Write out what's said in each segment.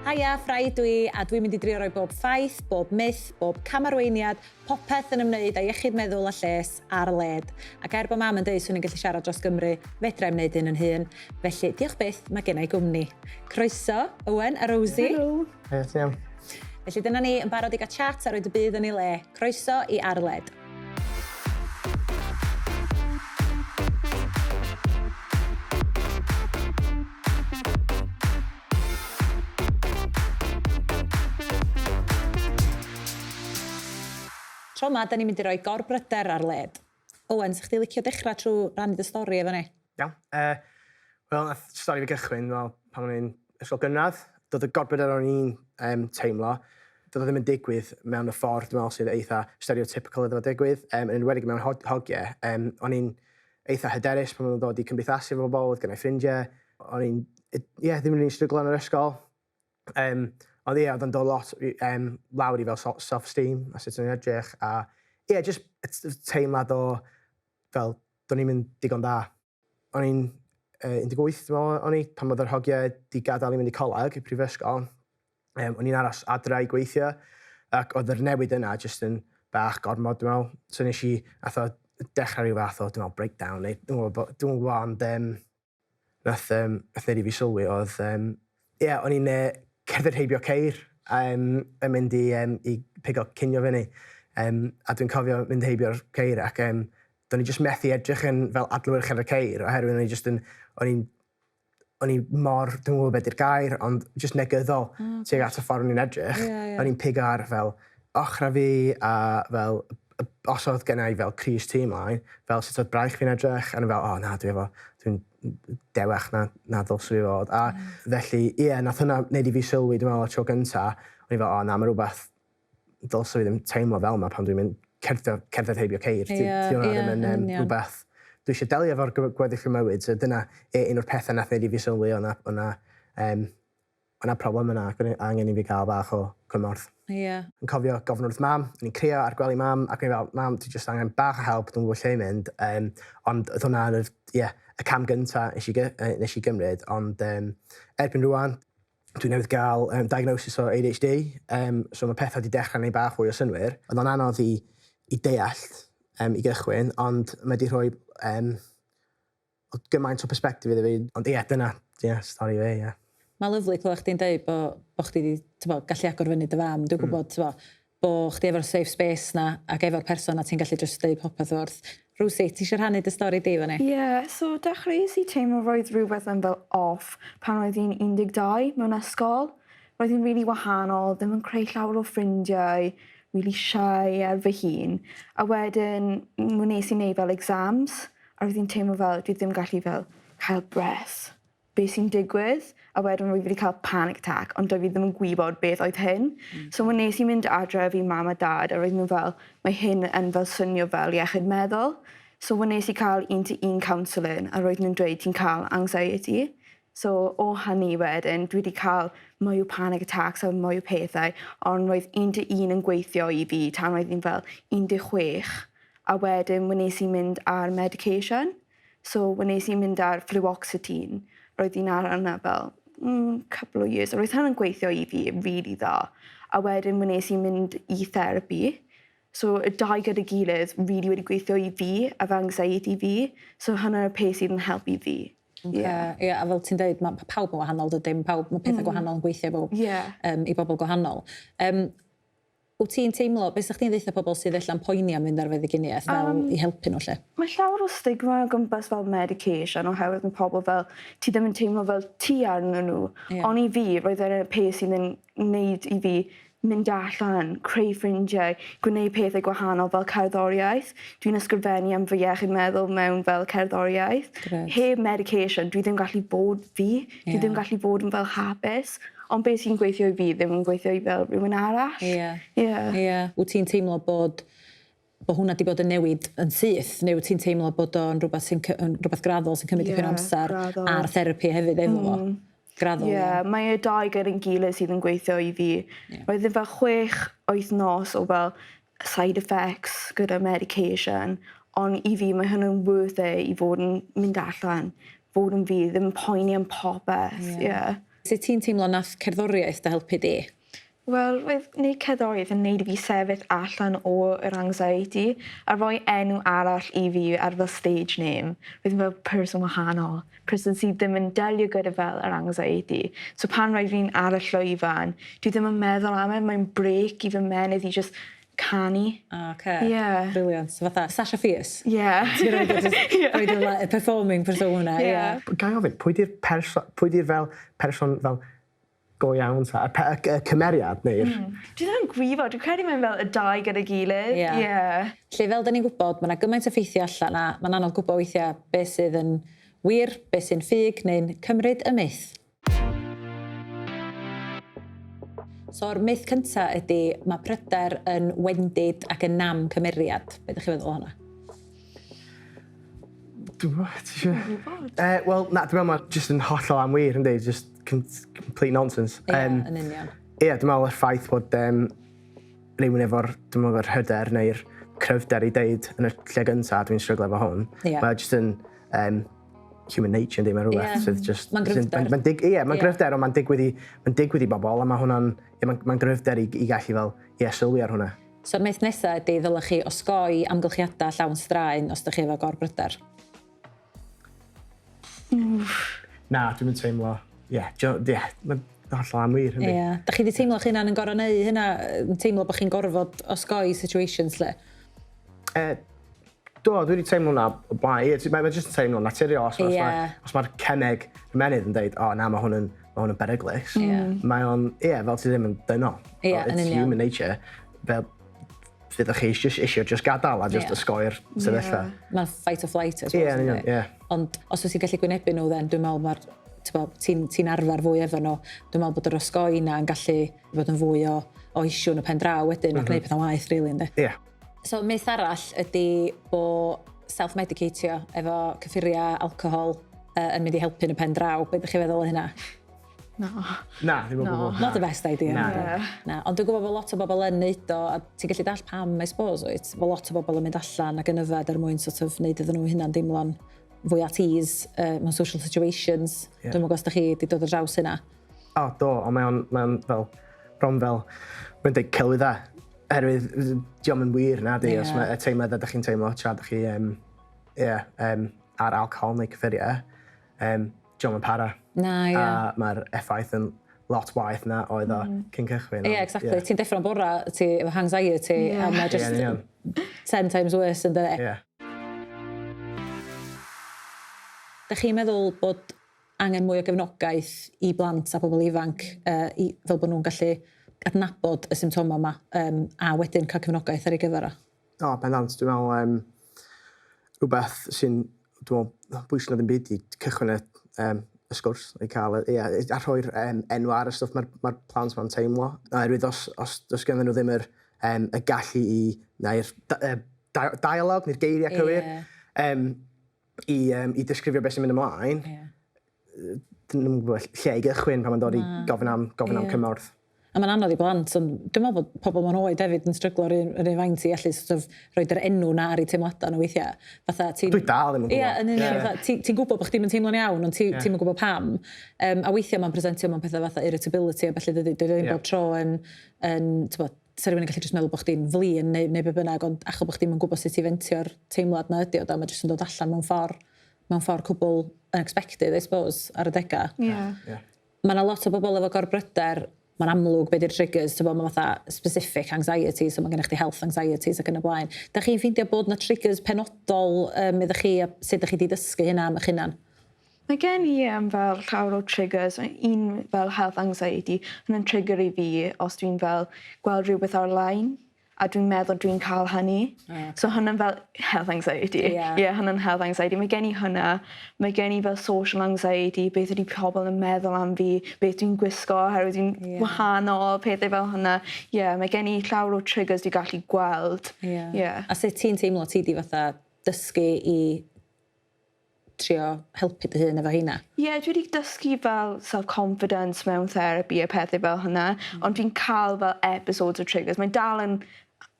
Haia, Ffraid dwi, a dwi'n mynd i drio roi bob ffaith, bob myth, bob camarweiniad, popeth yn ymwneud â iechyd meddwl a lles ar led. Ac er bod mam yn deud swn i'n gallu siarad dros Gymru, fedra i'm wneud hyn yn hun. Felly, diolch byth, mae gen i gwmni. Croeso, Owen a Rosie. Helo. Haia, ti'n iawn? Felly dyna ni, yn barod i gael chat a roed y byd yn ei le. Croeso i Ar Led. Tro 'ma, da ni'n mynd i roi gorbryder ar led. Owen, 'sa chdi licio dechrau trwy rannu dy stori efo ni? Iawn. Uh, Wel, nath stori fi gychwyn fel pan o'n i'n ysgol gynradd. Doedd y gorbryder o'n i'n um, teimlo, doedd o ddim yn digwydd mewn y ffordd, dwi'n meddwl, sydd eitha stereotypical iddo fo digwydd, um, yn enwedig mewn hog hogiau. Um, o'n i'n eitha hyderus pan o'n dod i cymdeithasu efo bobl, oedd gennau ffrindiau. O'n i'n, ie, yeah, ddim yn rili'n stryglo yn yr ysgol. Um, ond ie, yeah, oedd o'n dod lot um, lawr i fel self-esteem a sut o'n i'n edrych. A ie, yeah, just teimlad o fel, do'n i'n mynd digon da. O'n i'n 18, dwi'n meddwl, o'n i, pan oedd yr hogiau 'di gadael i mynd i coleg, i prifysgol. Um, o'n i'n aros adra i gweithio, ac oedd yr newid yna jyst yn bach gormod, dwi'n meddwl. So nes i, nath o dechrau rhyw fath o, dwi'n meddwl, breakdown, neu dwi'n gwybod, dwi'n gwybod, ond um, nath, um, nath neud i fi sylwi oedd, um, ie, yeah, o'n i'n uh, cerdded heibio ceir um, yn mynd i, um, i pigo cinio fyny. Um, a dwi'n cofio mynd heibio'r ceir ac um, do'n i jyst methu edrych yn fel adlewyrch ar y ceir oherwydd o'n i jyst yn o'n i'n o'n i mor dwi'm yn gwbo be' 'di'r gair ond jyst negyddol oh, tuag at y ffordd o'n i'n edrych. Yeah, yeah. O'n i'n pigo ar fel ochra fi a fel os oedd gen i fel crys T ymlaen, fel sut oedd braich fi'n edrych, a o'n i fel, o oh, na, dwi efo, dwi'n dewach na, na ddylswn i fod. A felly, ie, yeah, nath hwnna wneud i fi sylwi, dwi'n meddwl, y tro gynta, o'n i fel, o oh, na, mae rhywbeth dylse fi ddim teimlo fel 'ma pan dwi'n mynd cerdded, cerdded heibio ceir. Ie, ie, ddim yn um, rhywbeth dwi eisiau delio efo'r gweddill fy mywyd. So dyna e, un o'r pethau nath wneud i fi sylwi o'na, o'na, um, o'na problem yna ac angen i fi gael bach o cymorth. Ie. Yeah. Yn cofio gofyn wrth mam, o'n i'n crio ar gwely mam, ac o'n i fel, mam, ti jyst angen bach o help, dwi'n gwybod lle i mynd. Um, ond oedd hwnna yn yr, yeah, y cam gyntaf nes i, nes i gymryd, ond um, erbyn rwan, Dwi newydd gael um, diagnosis o ADHD, um, so mae pethau wedi dechrau neud bach fwy o synwyr. Oedd o'n anodd i, i deall um, i gychwyn, ond mae wedi rhoi um, gymaint o perspective iddo fi. Ond ie, yeah, dyna yeah, stori fi, ie. Yeah. Mae'n lyflu clywed chdi'n dweud bod bo chdi wedi gallu agor fyny dy fam. Dwi'n gwybod mm. bo chdi efo'r safe space na ac efo'r person a ti'n gallu just deud popeth wrth. Rosie, ti eisiau rhannu dy stori di efo ni? Ie, yeah, so dechreuais i teimlo roedd rhywbeth yn fel off pan roedd hi'n 12 mewn ysgol. Roedd hi'n really wahanol, ddim yn creu llawer o ffrindiau, really shy ar fy hun. A wedyn wnes i wneud fel exams, a roedd hi'n teimlo fel dwi ddim gallu fel cael breath. Be sy'n digwydd a wedyn rwy wedi cael panic attack ond doedd fi ddim yn gwybod beth oedd hyn. Mm. So wnes i mynd adref i mam a dad a roedd nhw fel mae hyn yn fel swnio fel iechyd meddwl. So wnes i cael un to un counselling a roedd nhw'n dweud ti'n cael anxiety. So o hynny wedyn dwi wedi cael mwy o panic attacks a mwy o pethau ond roedd un to un yn gweithio i fi tan roedd hi'n fel 16 a wedyn wnes i mynd ar medication. So wnes i mynd ar fluoxetine. Roedd hi'n ar yna fel mm, couple o years. Roedd hynny'n gweithio i fi really dda. A wedyn wnes i mynd i therapy. So y dau gyda'i gilydd really wedi gweithio i fi a fy anxiety fi. So hynny'r peth sydd yn helpu fi. Okay. Yeah. Yeah, a fel ti'n dweud, mae pawb yn wahanol dydy, mae pawb, mae pethau mm. gwahanol yn gweithio i bobl, yeah. um, i bobl gwahanol. Um, Wyt ti'n teimlo, be' 'sa chdi'n ddeutha pobl sydd ella'n poeni am fynd ar feddyginiaeth fel i helpu nhw 'lly? Mae llawer o stigma o gwmpas fel medication oherwydd ma' pobl fel ti ddim yn teimlo fel ti arnyn nhw. Ie. On' i fi roedd e'n y peth sydd yn neud i fi mynd allan, creu ffrindiau, gwneud pethau gwahanol fel cerddoriaeth. Dwi'n ysgrifennu am fy iechyd meddwl mewn fel cerddoriaeth. Grêt. Heb medication dwi ddim gallu bod fi. Ie. Dwi ddim gallu bod yn fel hapus. Ond beth sy'n gweithio i fi ddim yn gweithio i fel rhywun arall. Ie. Ie. Ie. Wt ti'n teimlo bod bo' hwnna 'di bod yn newid yn syth neu wt ti'n teimlo bod o'n rwbath sy'n cy- yn rwbath graddol sy'n cymryd dipyn o amser... Graddol. ...a'r therapi hefyd efo fo? Graddol Ie mae y dau gyda'n gilydd sydd yn gweithio i fi. Ie. Roedd e fel 6 wythnos o fel side effects gyda medication on' i fi mae hwnna'n worth e i fod yn mynd allan, fod yn fi, ddim yn poeni am popeth. Ie. Ie. Sut ti'n teimlo nath cerddoriaeth dy helpu di? Wel, roedd wneud cerddoriaeth yn neud i fi sefyll allan o yr anxiety a rhoi enw arall i fi ar fel stage name. Roedd fel person wahanol, person sydd ddim yn delio gyda fel yr anxiety. So pan roedd fi'n ar y llwyfan, dwi ddim yn meddwl am e, mae'n break i fy menydd i just canu. Ah, oce. Yeah. Brilliant. So fatha Sasha Fierce. Yeah. Ti'n rhoid o just rhoid o like, performing persona. Ie. Yeah. Ga i ofyn, pwy di'r person, pwy di'r fel person fel go iawn ta? Y, pe, y, y cymeriad neu'r... Dwi ddim yn gwybod, dwi'n credu mae'n fel y dau gyda'i gilydd. Ie. Yeah. Lle fel da ni'n gwybod, mae yna gymaint o ffeithiau allan a mae'n anodd gwybod weithiau beth sydd yn wir, beth sy'n ffug neu'n cymryd y myth. So'r myth cynta ydy mae pryder yn wendid ac yn nam cymeriad. Be ydych chi'n feddwl o hwnna? Dwi'n gwybod, ti eisiau... Wel, na, dwi'n meddwl mae'n just yn hollol amwir, yndi? Just complete nonsense. Ie, yn union. Ie, dwi'n meddwl y ffaith bod rhywun efo'r, dwi'n meddwl, efo'r hyder neu'r cryfder i deud yn y lle gyntaf, dwi'n stryglo efo hwn. Ie. Mae just yn human nature, yndi? Mae'n rhywbeth Ie. sydd just... Mae'n sy'n- gryfder. Mae'n dig, ie, mae'n Ie. gryfder, ond mae'n digwydd i bobl, a mae hwnna'n... Ie, mae'n ma gryfder i gallu fel, ie, sylwi ar hwnna. So'r myth nesaf ydy ddylech chi osgoi amgylchiadau llawn straen os ydych chi efo gorbryder. Na, dwi'n mynd teimlo... Ie, ie, mae'n hollol amwir, yndi? Ie. Da chi wedi teimlo chi'n hunan yn gorfod neud hynna, yn teimlo bod chi'n gorfod osgoi situations lle? Do, dwi wedi teimlo hwnna o blaen. Ie, Mae jyst yn teimlo'n naturiol. Os, Ie. os, ma, os mae'r cemeg ymennydd yn deud, o na, mae hwn yn beryglus. Ie. Mae o'n, ie, fel ti ddim yn dynol. Ie, Fel, yn it's union. human nature. Fel, fyddwch chi just isio just gadael a just Ie. osgoi'r sefyllfa. Mae'n fight or flight, I suppose. Ie, yn union, yndi? ie. Ond os wyt ti'n gallu gwynebu nhw, then dwi'n meddwl mae'r ti'n ti arfer fwy efo nhw. Dwi'n meddwl bod yr osgoi na yn gallu fod yn fwy o issue yn y pen draw wedyn mm -hmm. a gwneud pethau'n waeth, really, yndi? Ie. So, myth arall ydy bod self-medicatio efo cyffuriau, alcohol yn mynd i helpu yn y pen draw. Be ydych chi feddwl o hynna? No. Na, ddim o No. gwbl. Not the best idea. Na. Ie. Na, ond dwi'n gwybod bod lot o bobl yn neud o, a ti'n gallu dall pam, I suppose, wyt? Bod lot o bobl yn mynd allan ac yn yfed er mwyn sort of neud iddyn nhw hunan deimlo'n fwy at ease mewn social situations. Ie. Dwi'n gwybod os da chi wedi dod ar draws hynna. O, do, ond mae o'n fel, bron fel, mae'n deud celwydda. Oherwydd, dio'm yn wir na di, Ie. os mae y teimlad ydych chi'n teimlo tra ydych chi, yeah, ar alcohol neu cyffuriau, dio'm yn para. Na, ie. A mae'r effaith yn lot waeth na oedd o cyn cychwyn. Ie, ond, exactly. Ti'n deffro'n bora, ti efo anxiety, a mae Ie, just yn union. 10 times worse yn dydi. Ie. Da chi'n meddwl bod angen mwy o gefnogaeth i blant a pobl ifanc fel bod nhw'n gallu adnabod y symptomau yma a wedyn cael cefnogaeth ar ei gyfer o? O, bendant, dwi'n meddwl rhywbeth sy'n, dwi'n meddwl, bwysig na ddim byd i cychwyn y sgwrs, i cael, ie, a rhoi'r enw ar y stwff mae'r ma plant ma'n teimlo. Oherwydd os does ganddyn nhw ddim y gallu i, neu'r dialog, neu'r geiriau cywir, i disgrifio beth sy'n mynd ymlaen, dyn nhw'n gwybod lle i gychwyn pan mae'n dod i gofyn am cymorth. A mae'n anodd i blant, ond dwi'n meddwl bod pobl mewn oed hefyd yn stryglo yr un faint i allu sort of roed yr enw na ar eu teimladau nhw weithiau. Fatha, ti'n... Dwi dal ddim yn gwybod. Ie, yn union. Fatha, ti'n gwybod bod chdi'm yn teimlo'n iawn, ond ti, ti'm yn gwybod pam. A weithiau mae'n presentio mewn pethau fatha irritability a felly dydy, dydy ddim bob tro yn t'bod, sa rhywun yn gallu jyst meddwl bod chdi'n flin neu be bynnag, ond achos bod chdi'm yn gwybod sut i fentio'r teimlad na ydi o, da, mae jyst yn dod allan mewn ffordd cwbl unexpected, I suppose, ar y dega. Mae yna lot o bobl efo gorbryder, mae'n amlwg be di'r triggers, ti'n bod, mae fatha specific anxiety, so mae gennych chi health anxieties ac yn y blaen. Da chi'n ffeindio bod na triggers penodol iddo chi, a sut ydych chi wedi dysgu hynna am eich hunan? Mae gen i fel llawer o triggers. Un fel health anxiety, hwnna'n trigger i fi os dwi'n fel gweld rhywbeth ar-lein a dwi'n meddwl dwi'n cael hynny. So hwnna'n fel health anxiety. Ie. Yeah, hwnna'n health anxiety. Mae gen i hwnna. Mae gen i fel social anxiety, beth ydy pobl yn meddwl am fi, beth dwi'n gwisgo, oherwydd dwi'n wahanol, pethau fel hwnna. Yeah, mae gen i llawer o triggers dwi'n gallu gweld. Yeah. A sut ti'n teimlo ti di fatha dysgu i trio helpu dy hun efo heina? Ie, yeah, dwi wedi dysgu fel self-confidence mewn therapy a pethau fel hynna, ond dwi'n cael fel episodes o triggers. Mae'n dal yn,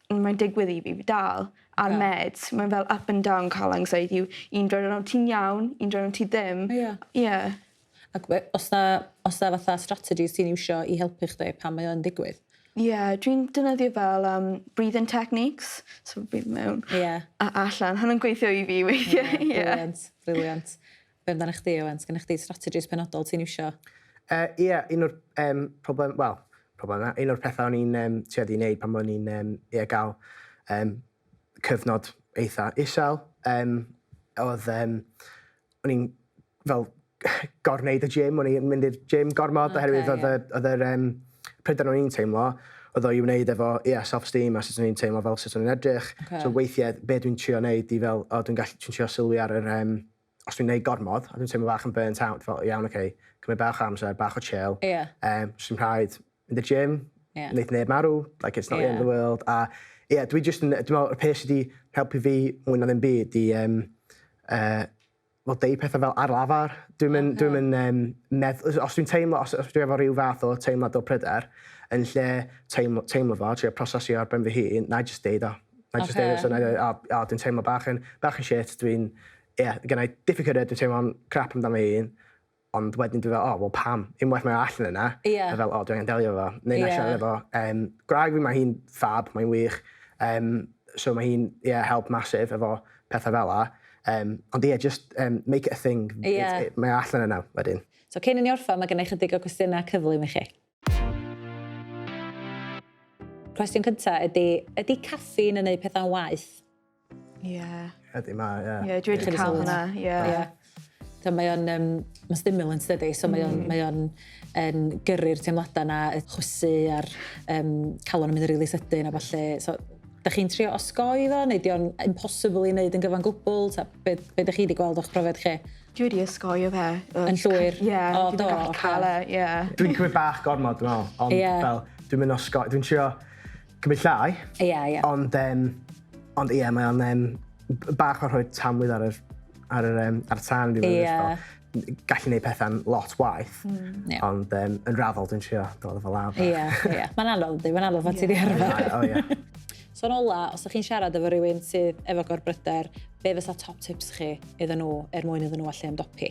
mae'n digwydd i fi dal ar meds. Mae'n fel up and down cael anxiety. Un diwrnod ti'n iawn, un diwrnod ti ddim. Ie. Yeah. Ac os na, os na fatha strategies ti'n iwsio i helpu chdi pan mae o'n digwydd? Ie, yeah, dwi'n defnyddio fel breathing techniques, so breathe mewn a allan. Hwna'n gweithio i fi weithiau. Yeah, brilliant, brilliant. Be amdano chdi, Owen? Sgennych chdi strategies penodol ti'n iwsio? Ie, yeah, un o'r problem, wel, problem, un o'r pethau o'n i'n tueddu i wneud pan o'n i'n ie, gael cyfnod eitha isel, oedd o'n i'n fel gorwneud y gym, o'n i'n mynd i'r gym gormod, oherwydd oedd yr pryder o'n i'n teimlo, oedd o i wneud efo, ie, self-esteem a sut o'n i'n teimlo fel sut o'n i'n edrych. So weithiau, be dwi'n trio wneud i fel, o, dwi'n gallu, dwi'n trio sylwi ar yr, os dwi'n neud gormod, a dwi'n teimlo bach yn burnt out, fel, iawn, oce, okay, cymryd bach o amser, bach o chill. Sy'n rhaid mynd i'r gym, wneud neb marw, like, it's not the end of the world. A ie, yeah, dwi just yn, dwi'n meddwl, y peth sydd wedi helpu fi mwy na ddim byd di, wel, deud pethau fel ar lafar. Dwi'n mynd, dwi'n mynd, os dwi'n teimlo, os dwi efo rhyw fath o teimlad o pryder, yn lle teimlo fo, trio prosesu ar ben fy hun, na i just deud o. Na i just deud o, so na i deud, o, dwi'n teimlo bach yn shit, dwi'n, ie, yeah, gen i diffyg hyder, dwi'n teimlo'n crap amdano fy hun, ond wedyn dwi'n fel, o, wel pam? Unwaith mae o allan yna, a fel, o, dwi'n angen delio efo. Neu na siarad efo. Gwraig fi, mae hi'n fab, mae'n wych. So mae hi'n, yeah, help massive efo pethau fel la. Ond ie, yeah, just make it a thing. Mae o allan yna wedyn. So cyn i ni orffan, mae gen i chydig o gwestiynau cyflym i chi. Cwestiwn cyntaf ydy, ydy caffeine yn gwneud pethau'n waeth? Ie. Ydy, mae, ie. Ie, dwi wedi cael hwnna, ie. So mae o'n, mae'n stimulant dydy, so mae o'n, mae o'n yn gyrru'r teimladau na, y chwysu a'r calon yn mynd yn rili sydyn a falle. So, da chi'n trio osgoi fo, neu di o'n impossible i wneud yn gyfan gwbl? Ta, be da chi wedi gweld o'ch profiad chi? Dwi wedi osgoi o fe. Yn llwyr? Ie, dwi wedi gallu cael e, ie. Dwi'n cymryd bach gormod, dwi'n meddwl, ond fel, dwi'n mynd osgoi, dwi'n trio cymryd llai. Ie, ie. Ond ie, mae o'n bach o rhoi tanwydd ar y tân, dwi'n meddwl. Gallu gwneud pethau'n lot waeth, ond yn raddol dwi'n trio dod efo lawr. Ie, ie. Mae'n anodd, yndi, mae'n anodd pan ti 'di arfer. O, ie. So yn ola, os ydych chi'n siarad efo rhywun sydd efo gorbryder, be fysa top tips chi iddyn nhw er mwyn iddyn nhw allu ymdopi?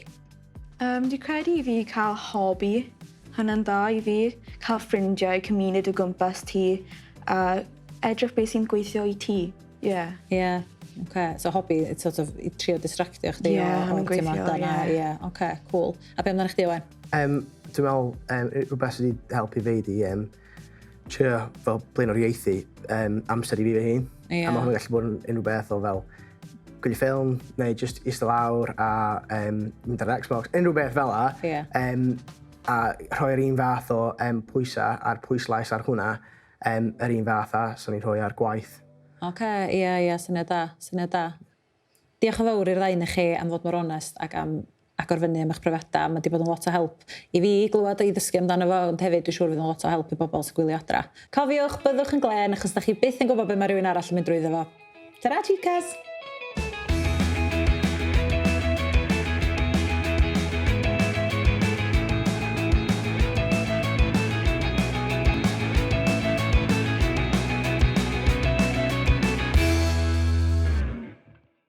Dwi'n credu i fi cael hobi, hynna'n dda i fi, cael ffrindiau, cymuned o gwmpas ti, a edrych beth sy'n gweithio i ti. Ie. Ie, oce. So hobi, sort of, i trio distractio chdi Ie, o'r hwnna'n gweithio, teimladau 'na. ie. Ie, oce, cool. A be amdano chdi, Owen? Dwi'n meddwl, rhywbeth sydd wedi helpu fi di trio fel blaenoriaethu amser i fi fy hun. A mae hwnna'n gallu bod yn unrhyw beth o fel gwylio ffilm, neu just eistedd lawr a mynd ar Xbox, unrhyw beth fel 'a. A rhoi'r un fath o pwysau a'r pwyslais ar hwnna, yr un fath a swn i'n rhoi ar gwaith. Oce, ie, ie, syniad da, syniad da. Diolch yn fawr i'r ddau i chi am fod mor onest ac am agor fyny am eich profiadau. Mae wedi bod yn lot o help i fi glywed a i ddysgu amdano fo, ond hefyd dwi'n siŵr fydd yn lot o help i bobl sy'n gwylio adra. Cofiwch, byddwch yn glên, achos da chi byth yn gwybod beth mae rhywun arall yn mynd drwyddo fo. Ta-ra, chicas!